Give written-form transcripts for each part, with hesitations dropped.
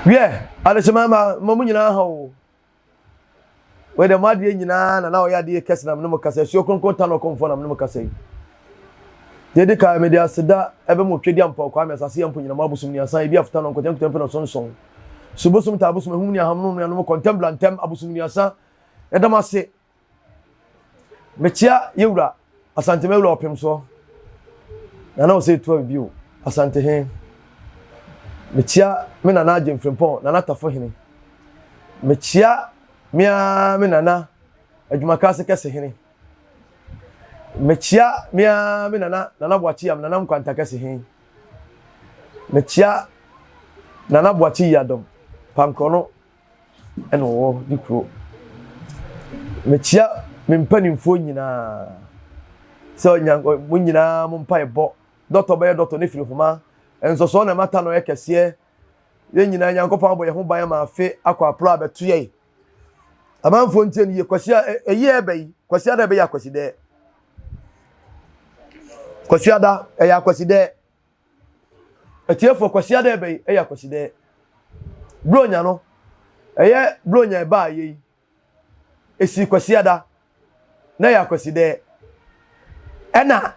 Wiɛ, adehyema ma ma mo nyinaa ha o. Wei deɛ mo adeɛ nyinaa na na ɔyɛ adeɛ kɛse na mene mo kasa asuo kronkron ta na ɔkɔmfoɔ na mene mo kasa yi. Deɛ di kan mede aseda ɛbɛ mo twɛdi ampɔ kwame asase yɛ mpo nyina mo abosom ni asan ebi afota no nkɔtɛ nkutɛ mpɛ na ɔsonson. So bosom ta abosom ehum ni aham no nuanom kɔntɛm blantɛm abosom ni asan. Yɛda mo ase. Mekyea yɛwura Asante mawura ɔpem soɔ. Nana ɔsɛ etu abi bio Asante he. Mekyea me nana Agye Mfrimpɔn Nana Tafo hene. Mekyea me ara me nana Adwumakaase kɛse hene. Mekyea me ara me nana Nana Boakye Yam Nana Nkwanta kɛse he. Mekyea Nana Boakye Yiadom Pankrɔno ɛna ɔwɔ ne kuro. Mekyia me mpanimfoɔ nyinaa sɛ mo nyinaa mo mpaebɔ. Dɔtɔ bɛyɛ dɔtɔ ne firi homa. Nsɔsɔɔ na ɛmata no yɛ kɛseɛ. Yɛn nyinaa Nyankopɔn abɔ yɛn ho ban ama afe akɔ aporo abɛto yɛn. Amanfoɔ ntie no yie. Kwasi a ɛyi ɛbɛ yi, Kwasi ada ɛbɛyɛ akwasi dɛ. Kwasi ada ɛyɛ akwasi dɛ. Atiefoɔ, Kwasiada ɛbɛ yi ɛyɛ Akwasidɛɛ. Buronya no, ɛyɛ Buronya ɛbaa yɛ yi, ɛsii Kwasiada na ɛyɛ Akwasidɛɛ. Ɛna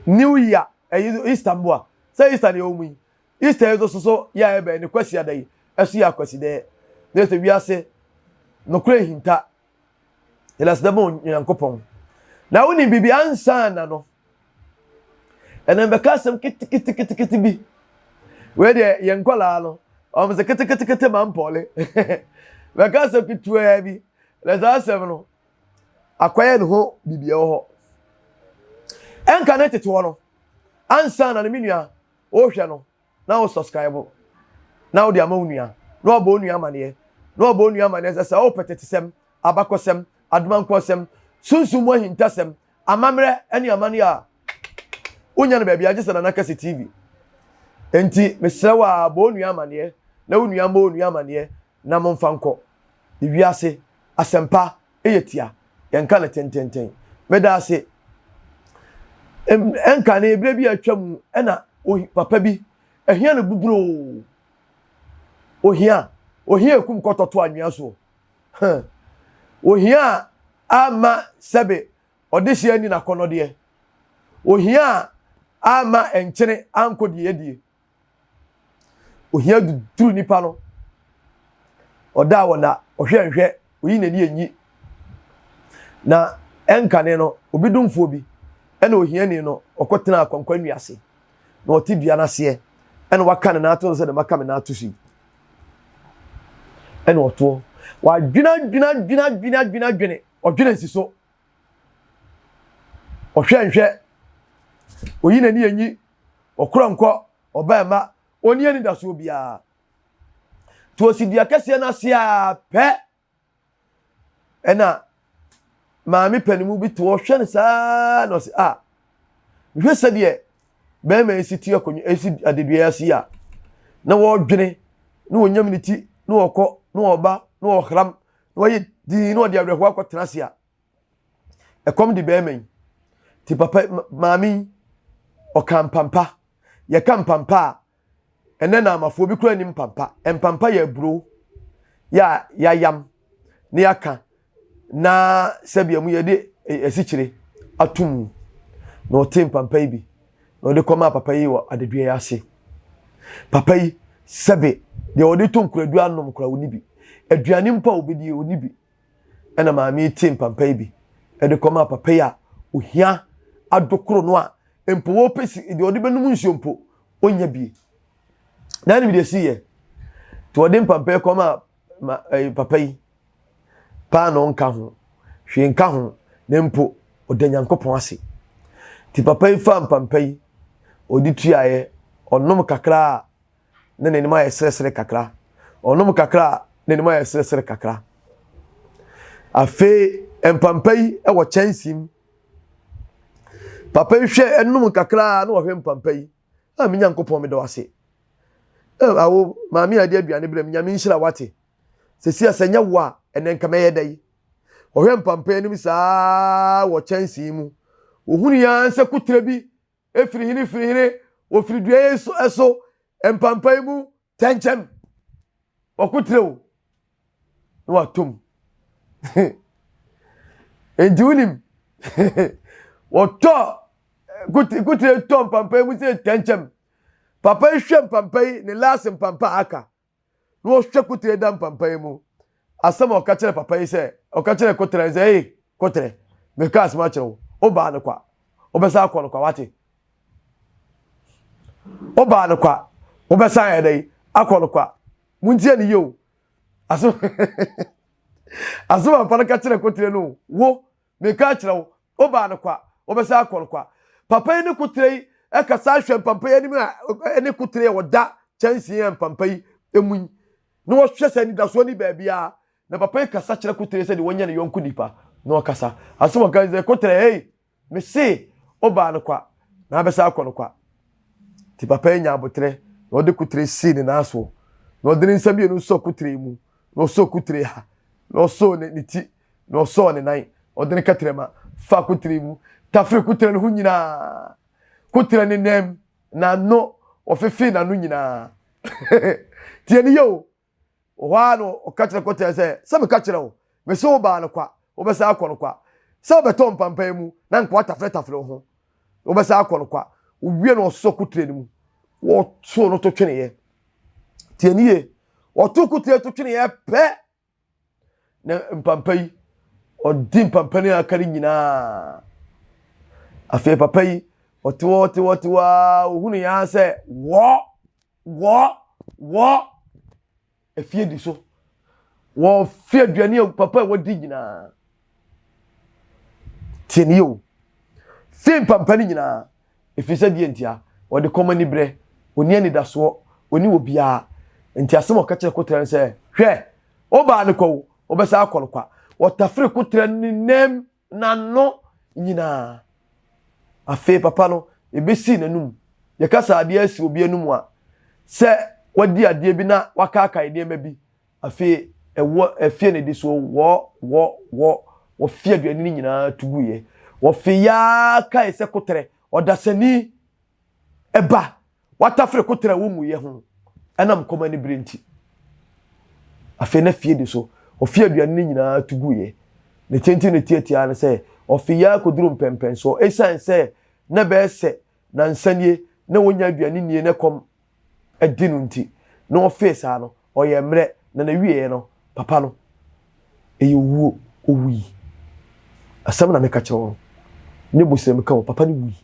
New Year, ɛyi Easter mboa, sɛ Easter na ɛwɔ mu yi, Easter yi nso so yɛ a ɛbɛn ne Kwasiada yi, ɛso yɛ Akwasidɛɛ. Na ɛsɛ wiase nokorɛ nhinta, yɛda aseda ma Onyankopɔn. Na wonim biribi ansa na no, ɛnna mbɛka asɛm keteketekete bi. Wei deɛ yɛn nkɔlaa no, wɔn sɛ keteketekete ma mpɔle. Bɛka asɛm ketewaa bi, na saa asɛm no, akɔyɛ ne ho biribi ɛwɔ hɔ. Ɛnka ne tete hɔ no, ansa na ne me nua, wohwɛ no, na wo subscribe na wode ama wo nua na wabɔ wo nua amaneɛ na wabɔ wo nua amaneɛ sɛ sɛ wopɛ tetesɛm abakɔsɛm adomankɔsɛm sunsum mu ahintasɛm amammerɛ ne amanneɛ a wonya no baabi agye sɛ Nana Kɛse TV enti mesrɛ wo a bɔ wo nua amaneɛ na wo nua mmɔ wo nua amaneɛ na momfa nkɔ wiase asɛmpa yɛ tia, yɛnka no tententen. Meda ase. Ɛnka ne berɛ bi a atwa mu ɛna papa bi ahia no buburoo. Ohia, ohia ekum kɔtɔto anwea soɔ. Ohia a ama sɛbe ɔdehyeɛ ani n'akɔnnɔdeɛ. Ohia a ama nkyene ankɔ deɛ adie. Ohia duru nipa no. Ɔda a wɔda, ɔhwɛ nhwɛ, oyi n'ani enyi. Na ɛnkane no, obi domfoɔ bi, ɛna ohiani no, ɔkɔtena akwankwa nnua ase. Na ɔte dua no aseɛ, ɛna waka ne nan ato so sɛ deɛ maka me nan ato so yi. Ɛna ɔtoɔ. Wadwene adwene adwene adwene adwene adwene, ɔdwene nsi so. Ɔhwɛ nhwɛ, oyi n'ani enyi. Ɔkorɔ nkɔ, ɔba mma, ɔnni anidasoɔ biara. Nti ɔsi dua kɛseɛ no ase a pɛ, ɛna maame panimu bi te hɔ hwɛ no saa na ɔsi a mehwɛ sɛdeɛ bɛrima yi si te akonnwa esi adedua yi ase a na wɔredwene na wɔnyam ne ti na wɔkɔ na wɔba na wɔhram na wɔyɛ dii na wɔde awerɛhoɔ akɔtena ase a Ɛkɔm de bɛrima yi. Nti papa maame yi, ɔka mpampa. Yɛka mpampa a, ɛnɛ na amafoɔ bi koraa nim mpampa. Mpampa yɛ aburo yɛ a yɛayam na yɛaka na sɛbea mu yɛde asikyire ato mu. Na ɔte mpampa yi bi na ɔde kɔmaa papa yi wɔ adedua yi ase. Papa yi, sɛbe deɛ ɔde to nkoradua anom koraa ɔnni bi. Aduane mpo a ɔbɛdie ɔnni bi. Ɛna maame yi tee mpampa yi bi de kɔmaa papa yi a ohia adokoro no a mpo wɔpɛ si deɛ ɔde bɛnom nsuo mpo ɔnya bie. Na ɛnim deɛ si yɛ. Nti ɔde mpampa yi kɔmaa ma ɛyi eh, papa yi paano nka ho hwee nka ho na mpo ɔda Nyankopɔn ase. Nti papa yi fa mpampa yi ɔde tuaeɛ ɔnom kakra a na n'anim ayɛ seresere kakra. Ɔnom kakra a, na n'anim ayɛ seresere kakra. Afei mpampa yi wɔ kyɛnsee mu. Papa yi hwɛ ɛnom kakra na ɔhwɛ mpampa yi. A me Nyankopɔn meda wo ase. Awo maame a ɛde aduane brɛ me Nyame nhyira wate. Sɛsi a sɛ nyɛ wo a ɛnɛ nka mɛyɛ dɛ yi. Ɔhwɛ mpampa anim saa wɔ kyɛnsee mu. Ohunu ya sɛ kutere bi Efiri hene firi hene, wɔfiri dua yi so ɛso, mpampa yi mu tɛnkyɛm. Ɔkotrɛ o, na watɔ mu. Enti wonim, wɔtɔ kotrɛ tɔ mpampa yi mu sɛ tɛnkyɛm. Papa yi hwɛ mpampa yi ne laase mpampa a aka. Na ɔhwɛ kotrɛ da mpampa yi mu. Asɛm a ɔka kyerɛ papa yi sɛ, ɔka kyerɛ kotrɛ sɛ, ei, kotrɛ, meka asɛm akyerɛ wo, wobaa no kwa, wobɛsan akɔ no kwa, wate? Wobaa no kwa, wobɛsan ayɛ dɛn akɔ no kwa. Montie ne yie o. Asɛm asɛm a papa no ka kyerɛ kotrɛ no, wo, meka akyerɛ wo, wobaa no kwa, wobɛsan akɔ no kwa. Papa yi ne kotrɛ yi ɛkasa ahwɛ mpampa yi anim a ɛne kotrɛ a wɔda kyɛnsee a mpampa yi emu yi na wɔhwɛ sɛ anidasoɔ ni baabiara na papa yi kasa kyerɛ kotrɛ sɛ deɛ wɔnyɛ ne yɔnko nipa na ɔkasa asɛm ɔka sɛ kotrɛ ei Mese wobaa no kwa na abɛsan akɔ no kwa. Nti papa yi nya aboterɛ na ɔde koterɛ sii ne nan soɔ na ɔde ne nsa mmienu sɔ koterɛ mu na ɔsɔ koterɛ ha na ɔsɔɔ ne, ne ti na ɔsɔɔ ne nan ɔde ne kɛtrɛma fa koterɛ mu tafere koterɛ no ho nyinaa koterɛ ne nam n'ano ɔfefee n'ano nyinaa tie ne yɛ o Wɔ hɔ ara na ɔka kyerɛ kɔtɛɛ sɛ, Sɛ meka kyerɛ wo, mese wo baa no kwa, wobɛsan akɔ no kwa. Sɛ wobɛtɔ mpampan mu na nka woatafretafere wo ho, wobɛsan akɔ no kwa. Wowie na ɔsɔ kotire no mu, wɔtoo no to tweneeɛ. Tie nie, wɔtoo kotire to tweneeɛ pɛ na mpampa yi, ɔdi mpampa no aka no nyinaa. Afei papa yi, ɔte hɔ ɔte hɔ ɔte hɔ ara, ohunu yɛn ara sɛ wɔ Wɔ, wɔ efie di so. Wɔ fie aduane a papa a wɔdi nyinaa. Tie ne yie o. Fie mpampa no nyinaa. Ɛfiri sɛ deɛ ntia, wɔde kɔm ani berɛ, ɔni anidasoɔ, ɔni obiara. Nti asɛm a ɔka kyerɛ kotrɛ no sɛ, hwɛ, wobaa no kwa o, wobɛsan akɔ no kwa. Wɔtafere kotrɛ no ne nam n'ano nyinaa. Afei papa no, ebesii n'anum. Yɛka sɛ adeɛ asi obi anum a, sɛ wadi adeɛ bi na wakaakae nneɛma bi. Afei ɛwɔ afie na edi so wɔ wɔ wɔ wɔfe aduane no nyinaa to guiɛ. Wɔfe yaa kae sɛ koterɛ ɔdasani Ɛba, watafere koterɛ a wonwuiɛ ho ɛnam kɔm anibere nti. Afei na fie di so. Ɔfee aduane no nyinaa to guiɛ. Ne tenten ne tiatiaa ne sɛ, ɔfee ara kɔduruu mpɛnpɛnsoɔ. Ɛsiane sɛ na ɛbɛyɛ sɛ nnansa nie na wɔnnya aduane nnie na ɛkɔm de no nti, na ɔfee saa no, ɔyɛɛ mmerɛ, na n'awieeɛ no, papa no, ɛyɛ owuo, ɔwui. Asɛm na meka kyerɛ wo no, nyɛ bosrɛmka o, papa no wui.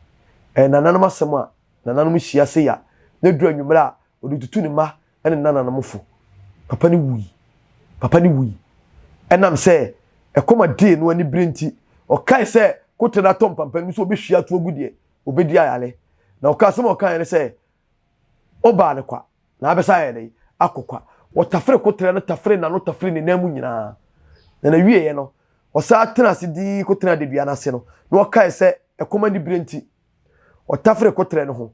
Ɛyɛ nananom asɛm a nananom hyia sei a, na ɛduru anwummerɛ a, ɔde tutu ne mma ne ne nananom fo. Papa no wui. Papa no wui. Ɛnam sɛ ɛkɔm adee no anibere nti, ɔkae sɛ koterɛ no atɔ mpampan mu sɛ ɔbɛhwie ato agu deɛ, ɔbɛdi ayale. Na ɔka asɛm a ɔkaeɛ ne sɛ, Wobaa no kwa, na abɛsan ayɛ dɛn? Akɔ kwa. Wɔtafere koterɛ no tafere n'ano tafere ne nan mu nyinaa. Na n'awieeɛ no, ɔsan tenaa ase dinn kɔtenaa dadua no ase no, na ɔkae sɛ ɛkɔm anibere nti, ɔtafere koterɛ no ho,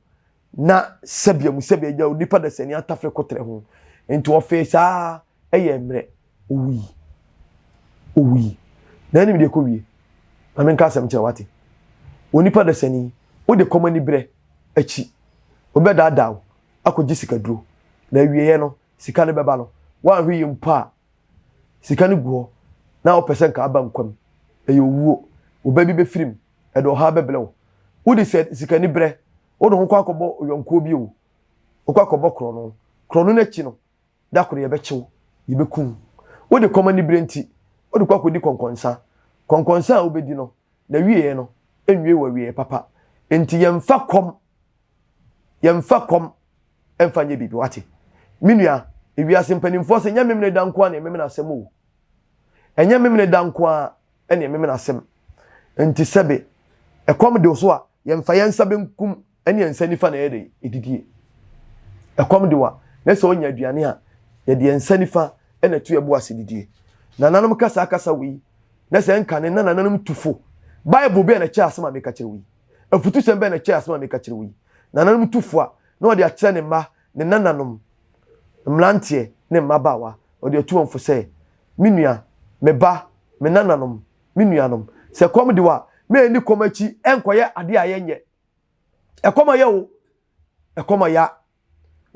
na sɛbea mu sɛbea agya onipa dasani atafere koterɛ ho. Enti ɔfee saa ɛyɛɛ mmerɛ, owui. Owui. Na ɛnim deɛ ɛkɔwie. Ma menka asɛm kyerɛ wate. Onipa dasani, wode kɔm aniberɛ akyi, obi bɛdaadaa wo akɔgye sikaduro. Na awieeɛ no, sika no bɛba no, woanhwɛ yie mpo a, sika no gu hɔ na wopɛ sɛ nka aba nkwa mu. Ɛyɛ owuo. Wo ba bi bɛfiri mu, ɛde ɔhaw bɛbrɛ wo. Wode sɛ sikaniberɛ, wode ho kɔ akɔbɔ ɔyɔnkoɔ bi o, wokɔ akɔbɔ korɔno. Korɔno no akyi no, da koro yɛbɛkye wo, yɛbɛku wo. Wode kɔm anibere nti, wode kɔ akɔdi kɔnkɔnsa. Kɔnkɔnsa a wobɛdi no, n'awieeɛ no, ɛnwie wɔ awieeɛ papa. Enti yɛmfa kɔm, yɛmfa kɔm mfa nyɛ biribi, wate? Me nua, ewiase mpanimfoɔ sɛ nyɛ memene da nko ara na ɛmemene asɛm o. Ɛnyɛ memene da nko ara na ɛmemene asɛm. Enti sɛbe ɛkɔm de wo so a, yɛmfa yɛn nsa benkum ne yɛn nsa nifa na ɛyɛ dɛ ɛdidie. Ɛkɔm de wo a, na sɛ wonya aduane a, yɛde yɛn nsa nifa na ɛto yɛn bo ase didie. Nananom ka saa kasa wei, na sɛ ɛnkane na nananom tu fo. Bible bɛn na ɛkyɛ asɛm a meka kyerɛ wo yi? Afutusɛm bɛn na ɛkyɛ asɛm a meka kyerɛ wo yi? Nananom tu fo a, na wɔde akyerɛ ne mma, ne nananom, mmeranteɛ ne mmabaawa. Wɔde atu wɔn fo sɛ, Me nua, me ba, me nananom, me nuanom, sɛ kɔm de wo a, mɛnni kɔm akyi nkɔyɛ adeɛ a yɛnyɛ. Ɛkɔm ayɛ o, ɛkɔm aya.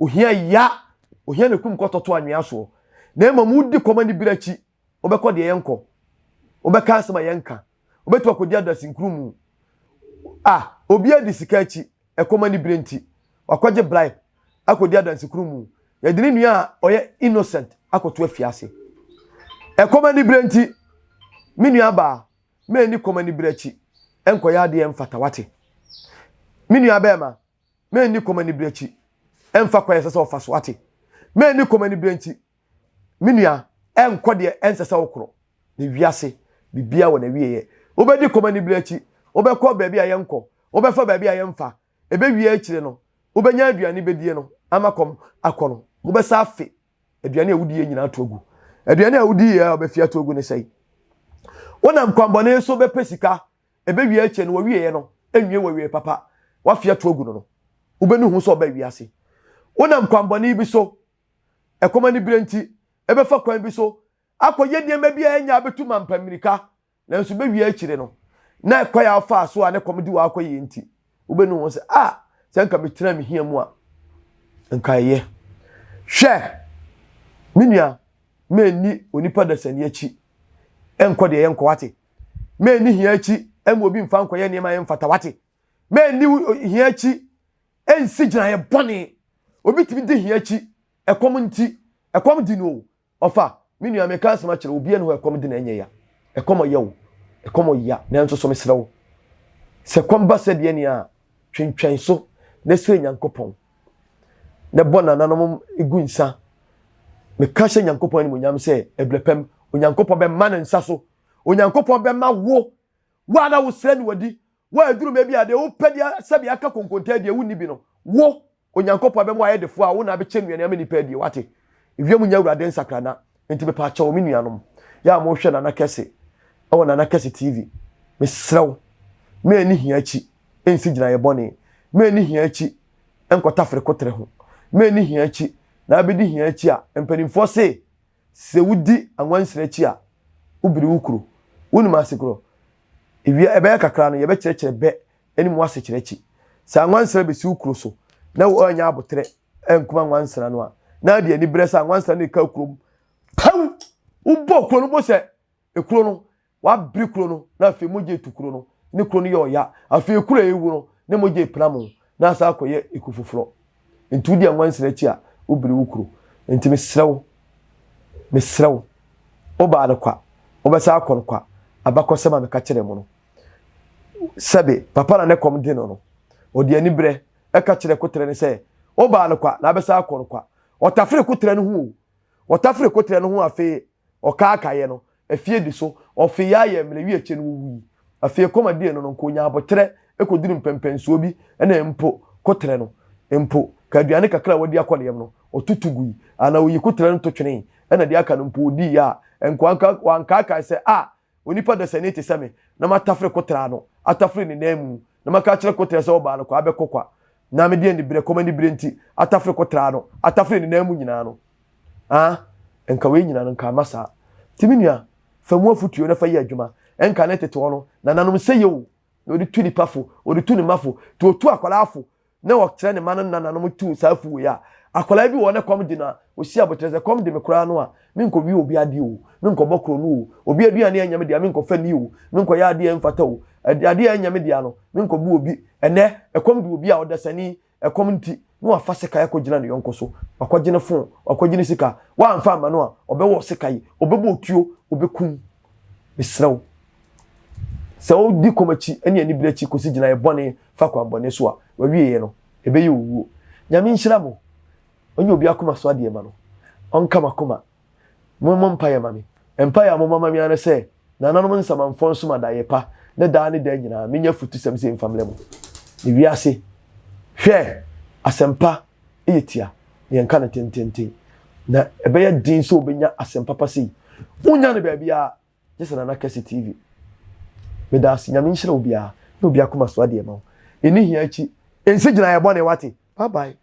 Ohia ya, ohia na ekum kɔtɔto anwea soɔ. Na mmom wodi kɔm anibere akyi, wobɛkɔ deɛ yɛnkɔ. Wobɛka asɛm a yɛnka. Wobɛtumi akɔdi adasenkuru mu. Ah, obi adi sika akyi, ɛkɔm anibere nti, wakɔgye bribe akɔdi adansekuru mu. Yɛde ne nua a ɔyɛ innocent akɔto afiase. Ɛkɔm anibere nti, me nua baa, mɛnni kɔm anibere akyi nkɔyɛ adeɛ mfata wate. Me nua bɛrima, mɛnni kɔm anibere akyi mfa kwan ɛsɛ sɛ ɔfa so wate. Mɛnni kɔm anibere nti, me nua, ɛnkɔ deɛ ɛnsɛ sɛ wokorɔ. Na wiase, biribiara wɔ n'awieɛ. Wobɛdi kɔm anibere akyi, wobɛkɔ baabi a yɛnkɔ, wobɛfa baabi a yɛmfa. Ɛbɛwie akyire no, wobɛnya aduane bɛdie no ama kɔm akɔ no, wobɛsa afe aduane a wodie nyinaa ato agu. Aduane a wodie a wobɛfi ato agu ne sɛe. Wonam kwanbɔne so bɛpɛ sika, ɛbɛwie akyire no, wɔwieɛ no, ɛnwie wɔwie papa, wafe ato agu no no, wobɛnu ho sɛ ɔbɛ wiase. Wonam kwanbɔne bi so, ɛkɔm anibere nti, ɛbɛfa kwan bi so akɔyɛ nneɛma bi a ɛnyɛ abɛtu mampa mmirika, nanso bɛwie akyire no, na ɛkwan a wofaa so a ne kɔm de wɔ akɔyɛ nti, wobɛnu ho sɛ, ah, sɛ nka metena me hia mu a, nka ɛyɛ. Hwɛ, me nua, mɛnni onipa dasani akyi nkɔ deɛ yɛnkɔ wate. Mɛnni hia akyi ma obi mfa nkɔyɛ nneɛma a ɛmfata wate. Mɛnni hia akyi nsi gyinaeɛ bɔne. Obi tumi di hia akyi, ɛkɔm nti, ɛkɔm di no o. Ɔfa, me nua meka asɛm akyerɛ wo, obiara nni hɔ a ɛkɔm de no ɛnyɛ ya. Ɛkɔm ɔya o, ɛkɔm ɔya, nanso so mesrɛ wo, sɛ kɔm ba sɛdeɛ nea a, twentwɛn so na srɛ Nyankopɔn na bɔ nananom gu nsa. Meka hyɛ Nyankopɔn animuonyam sɛ ɛberɛ pam Onyankopɔn bɛma ne nsa so. Onyankopɔn bɛma wo, wo a na wosrɛ no wadi, wo a ɛduru mɛ bi a deɛ wopɛ deɛ sɛbi aka konkontaa deɛ wonni bi no, wo Onyankopɔn bɛma woayɛ defoɔ a wo na abɛkyɛ nnuane ama nnipa adie, wate? Ewiem nyɛ Awurade nsakrana, enti mepaakyɛw me nuanom, yɛ a mohwɛ Nana Kɛse wɔ Nana Kɛse TV, mesrɛ wo, mma ɛnni hia akyi nsi gyinaeɛ bɔne, mma ɛnni hia akyi nkɔtafere koterɛ ho, mma ɛnni hia akyi, na abɛdi hia akyi a, mpanimfoɔ se, sɛ wodi anwansena akyi a, wobiri wo kuro. Wonim asekorɔ? Ewia, ɛbɛyɛ kakra no, yɛbɛkyerɛkyerɛ bɛ ne mu asekyerɛ akyi. Sɛ anwansena besi wo kuro so na woannya aboterɛ ankum anwansena no a, na ade aniberɛ sɛ anwansena no reka kurom pɛw! Wobɔ kuro no bo sɛ ekuro no, wabere kuro no na afei mogya etu kuro no, ne kuro no yɛ ɔya. Afei ekuro a ewu no, ne mogya epira mo na asa akɔyɛ eku foforɔ. Nti wodi anwansena akyi a, wobere wo kuro. Nti mesrɛ wo, mesrɛ wo, wobaa no kwa, wobɛsan akɔ no kwa, abakɔsɛm a meka kyerɛɛ mo no. Sɛbe papa na ne kɔm de no no, ɔde aniberɛ ka kyerɛ koterɛ no sɛ, Wobaa no kwa, na abɛsan akɔ no kwa. Ɔtafere koterɛ no ho o, ɔtafere koterɛ no ho afei ɔkaakaeɛ no, afie di so, ɔfeeɛ ayɛ mmerɛ wie akyire no ɔwui. Afei kɔm adie no no, nka ɔnya aboterɛ kɔduru mpɛmpɛnsoɔ bi na mpo koterɛ no mpo, ka aduane kakra a wadi akɔ ne yam no, ɔtoto gui, anaa ɔyi koterɛ no to twenee, ɛna deɛ aka no mpo ɔdiiɛ a, nka wankaakae sɛ, Ah, Onipa dasani te sɛ me, na matafere koterɛ ano, atafere ne nan mu, na maka akyerɛ koterɛ sɛ ɔbaa no kwa, abɛkɔ kwa, na mede aniberɛ, kɔm aniberɛ nti, atafere koterɛ ano, atafere ne nan mu nyinaa no. Ah, nka wei nyinaa no, nka amma saa. Nti me nua, fa mu afotuo na fa yɛ adwuma. Ɛnka ne tete hɔ no, nananom sɛ yɛ o, na ɔde tu nipa fo, ɔde tu ne mma fo, nti ɔtu akwadaa fo, na ɔkyerɛ ne mma no nananom tu saa afuw wei a, akwadaa bi wɔ hɔ na kɔm de no a, osi aboterɛ sɛ kɔm de me koraa no a, menkɔwie obi adeɛ o, menkɔbɔ korɔ no o, obi aduane a ɛnyɛ me dea menkɔfa nni o, menkɔyɛ adeɛ a ɛmfata o, adeɛ a ɛnyɛ me dea no, menkɔbu obi. Ɛnnɛ, ɛkɔm de obi a, ɔdasani, ɛkɔm nti, na wafa sekan akɔgyina ne yɔnko so, wakɔgye ne fon, wakɔgye ne sika, woamfa amma no a, ɔbɛwɔ wo sekan, ɔbɛbɔ otuo, ɔbɛkum. Mesrɛ wo, sɛ wodi kɔm akyi ne anibere akyi kɔsi gyinaeɛ bɔne fa kwan bɔne so a, w'awieeɛ no, ɛbɛyɛ owuo. Nyame nhyira mo. Ɔnyɛ obi akoma so adeɛ ma no. Ɔnka m'akoma. Mommɔ mpaeɛ ma me. Mpaeɛ a mommɔ ma me ara ne sɛ, nananom nsamanfoɔ nsom adaeɛ pa ne daa ne daa nyinaa menya afutusɛm sei mfa mmrɛ mo. Ne wiase, hwɛ, asɛmpa yɛ tia, na yɛnka no tententen. Na ɛbɛyɛ den sɛ wobɛnya asɛm papa sei. Wonnya no baabiara, gye sɛ Nana Kɛse TV. Meda ase, Nyame nhyira obiara, na obi akoma so adeɛ ma wo. Ɛnni hia akyi, ɛnsi gyinaeɛ bɔne, wate? Bye bye.